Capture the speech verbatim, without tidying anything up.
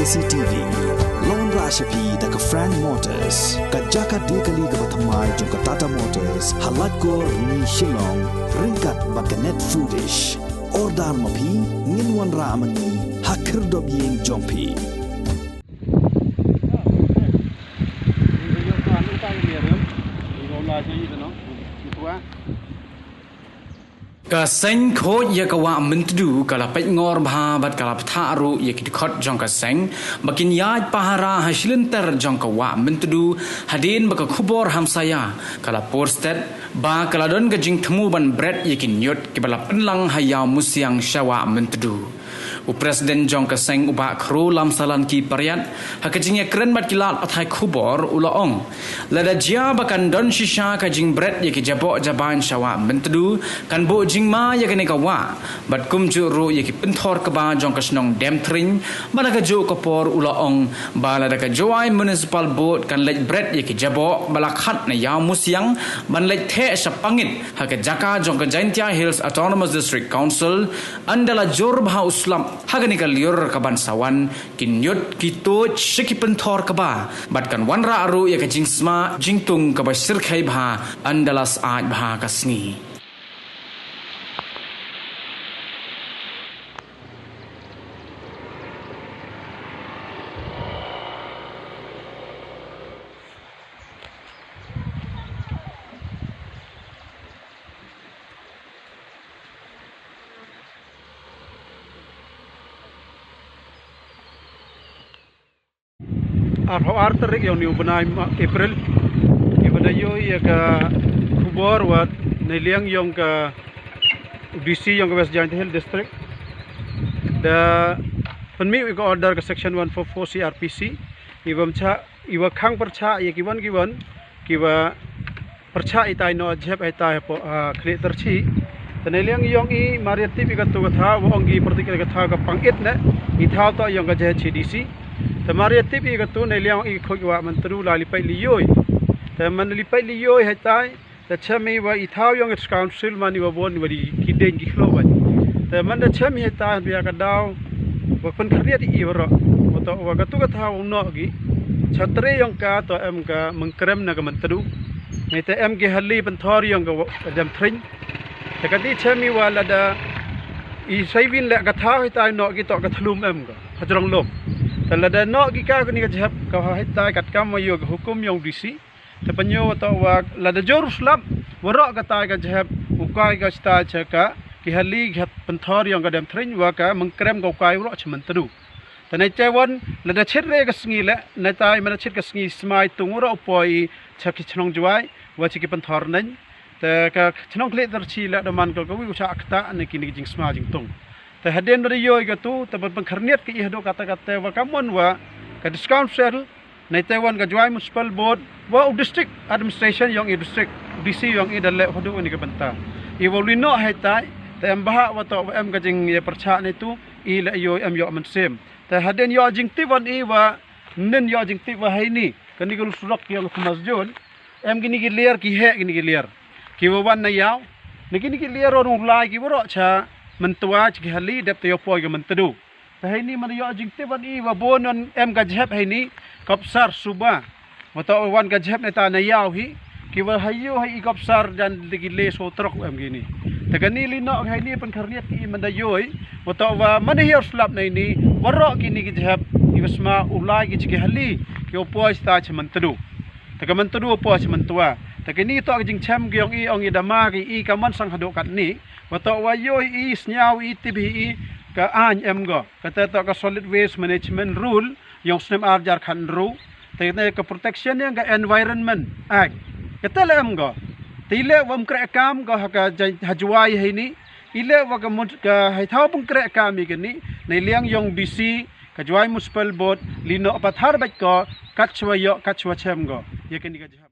C T V. Long ra sha phi da ka Frank Motors, ka jaka die kali kaba thymmai jong ka Tata Motors, ha Laitkor, Rni, Shillong, ryngkat bad ka Net Foodish. Order ma phi, ngin wanrah ma ngi ha khyrdop ïing jong phi. Ka seng khuid ïa ka wah Myntdu ka la peit ngor bha bad ka la bthah ruh ïa ki dkhot jong ka seng ba kin ïaid pahara ha shilynter jong ka wah Myntdu, hadien ba ka khubor hamsaïa ka la por stet ba ka la don ka jingthmu ban bret ïa ki ñiut kiba la pynlang ha Ïawmusiang sha wah Myntdu. U President jong ka seng, u Bah Khroo Lamsalan Kyippariat, ha ka jingïakren bad ki lad pathai khubor u la ong, lada jia ba kan don shisha ka jingbret ïa ki jaboh jabain sha wah Myntdu, kan buh jingma ïa kane ka wah bad kumjuh ruh ïa ki pynthor kba jong ka shnong Demthring, bad ha kajuh ka por u la ong ba lada ka Jowai Municipal Board kan leit bret ïa ki jaboh ba la khat na Ïawmusiang ban leit theh sha Pangit ha ka jaka jong ka Jaintia Hills Autonomous District Council, ynda la jur bha u slap ha kane ka lyiur ka ban sa wan, ki ñiut ki tuid sha ki pynthor kba bad kan wanrah ruh ïa ka jingsma jingtung kaba shyrkhei bha ynda la syaid bha ka sngi. Arphew ar tarik ïa une u bnai April, ïa ba da ïoh ïa ka khubor wat na liang ïong ka D C ïong ka West Jaintia Hills District da pynmih ïa ka order ka section one four four C R P C, ïa ba mcha ïa ba khang pyrchah ïa ki wan ki wan ki ba pyrchah ïa tai noh jhep ïa tai hapoh Khlieh Tyrshi. Te na liang ïong i mar ïa tip ïa katu ka thaw, wa ong ki pyrthik ïa ka thaw ka Pangit ne, i thaw to ïong ka J H A D C. Te mar ïa tip ïa katu na liang i khuid wah Myntdu la li peit li ïoi. Te man li peit li ïoi ïa tai, te chem i wa i thaw ïong i council man i wa bon i wa di ki deng ki khlo wan. Te man da chem ïa tai bia ka daw wa pynkhriat i waroh. Wa to wa katu ka thaw u noh ki. Chatre ïong ka to em ka Myngkrem na ka Myntdu. Ngi te em ki hali pynthor ïong ka wa-, ka Demthring. Te ka di chem i wa lada i sai win le ka thaw ïa tai noh ki to ka thlum em ka. Ha jrong lum. Te lada noh ki ka kani ka jhep ka ha ïa tai kat kam wa ïoh ka hukum ïong D C. Te pynïoh wa to wa lada jur slap waroh ka tai ka jhep u kai ka stai cha ka ki hali ki hat pynthor ïong ka Demthring wa ka Myngkrem ka u kai waroh cha Myntdu. Te na te wan lada chit re ka sngi le na tai mana chit ka sngi smai tung waroh u poi cha ki chnong Jwai wa cha ki pynthor neng. Te ka chnong Khlieh Tyrshi le da man ka ka wi u cha akta ne kini ki jingsma jingtung. Te hadien ba da ïoh i katu te ban pynkhyrniat ka i haduh kata kata wa ka mon wa ka discount sale na te wan ka Jwai Municipal Board wa u District Administration ïong i District D C ïong i da leh haduh ni ka bynta. I wa u li noh hai tai te em bha wa to wa em ka jing ïa pyrchah ne tu i le ïoh em ïoh mynsiem. Te hadien ïoh jingtip wan i wa nin ïoh jingtip wa hai ni kani ka surok ïong ka Thomas Jones. Em kini ki lier ki heh kini ki lier. Ki wa wan na ïaw. Na kini ki lier wan u lai ki waroh cha Myntwa cha ki hali dep te ïoh poi ka Myntdu. Te hai ni man ïoh jingtip wan i wa bon wan em ka jhep hai ni ka opsar suba. Wa to wan ka jhep ne ta na ïaw hi. Ki wa ha ïoh hai i ka opsar dan de ki le so trok em kini. Te kani li noh hai ni pynkhyrniat ki i man da ïoh i. Wa to wa man hi slap na ini waroh kini ki jhep i wa sma u lai ki cha ki hali ki u poi sta cha Myntdu. Te ka Myntdu u poi cha Myntwa. Te kini to ka jingchem ki ong i ong i da ma ki i ka man sang haduh kat ni. Wa to wa ïoh i sñiaw i tip hi i ka aiñ em go. Kata to ka Solid Waste Management Rule ïong snem ar jar khan ru. Te ne ka protection ïong ka Environment Act. Kata le em go. Te le wa ym kreh kam go ha ka jai-, ha Jwai hai ni. I le wa ka mut ka hai thaw pung kreh kam i kani. Ne liang ïong D C ka Jwai Municipal Board li noh pathar bait ko kat chwa ïoh kat chwa chem go. Ïa kani ka jhep.